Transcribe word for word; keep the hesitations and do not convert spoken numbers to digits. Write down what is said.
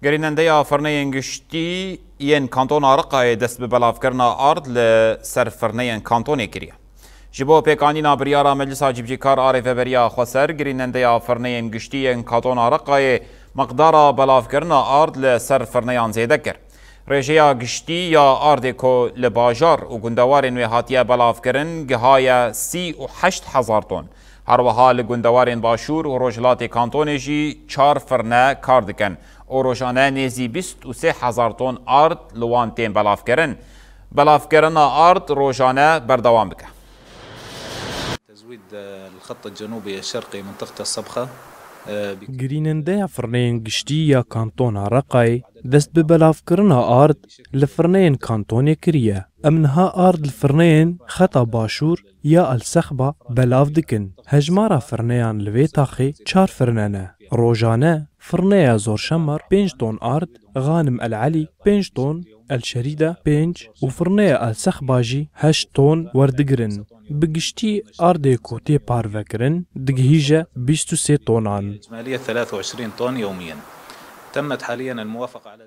Gerînendeya firneyên giştî yên Kantona Riqayê dest bi belavkirina ard li ser firneyên kantonê kiriye. Ji bo pêkanîna biryara Meclisa Cîbicîkar a Rêveberiya Xweser, gerînendeya firneyên giştî yên Kantona Riqayê miqdara belavkirina ard li ser firneyan zêde kir. Rêjeya giştî ya ardê ku li bajar û gundewarên wê hatiye belavkirin gihaye sî û heşt hezar ton. Her wiha li gundewarên Başûr û Rojhilatê Kantonê jî çar firne kar dikin û rojane nêzî bîst û sê hezar ton ard li wan tên belavkirin. Belavkirina ard rojane berdewam dike. تزويد الخط الجنوبي الشرقي منطقة الصبخة. Girînendeya firneyên giştî ya Kantona Reqayê dest bi belavkirina ard li firneyên kantonê kiriye. Em niha ard li firneyên xeta başûr ya El Sexba belav dikin. Hejmara firneyan li vê taxê çar firne ne. Rojane firneya Zorşemar pênc ton ard, Xanim El Elî pênc ton, El Şerîda pênc û firneya El Sexba jî heşt ton werdigirin. Bi giştî ardê ku tê parvekirin digihîje bîst û sê tonan. إجمالية ثلاثة وعشرين طن يوميا. تمت حاليا الموافقة على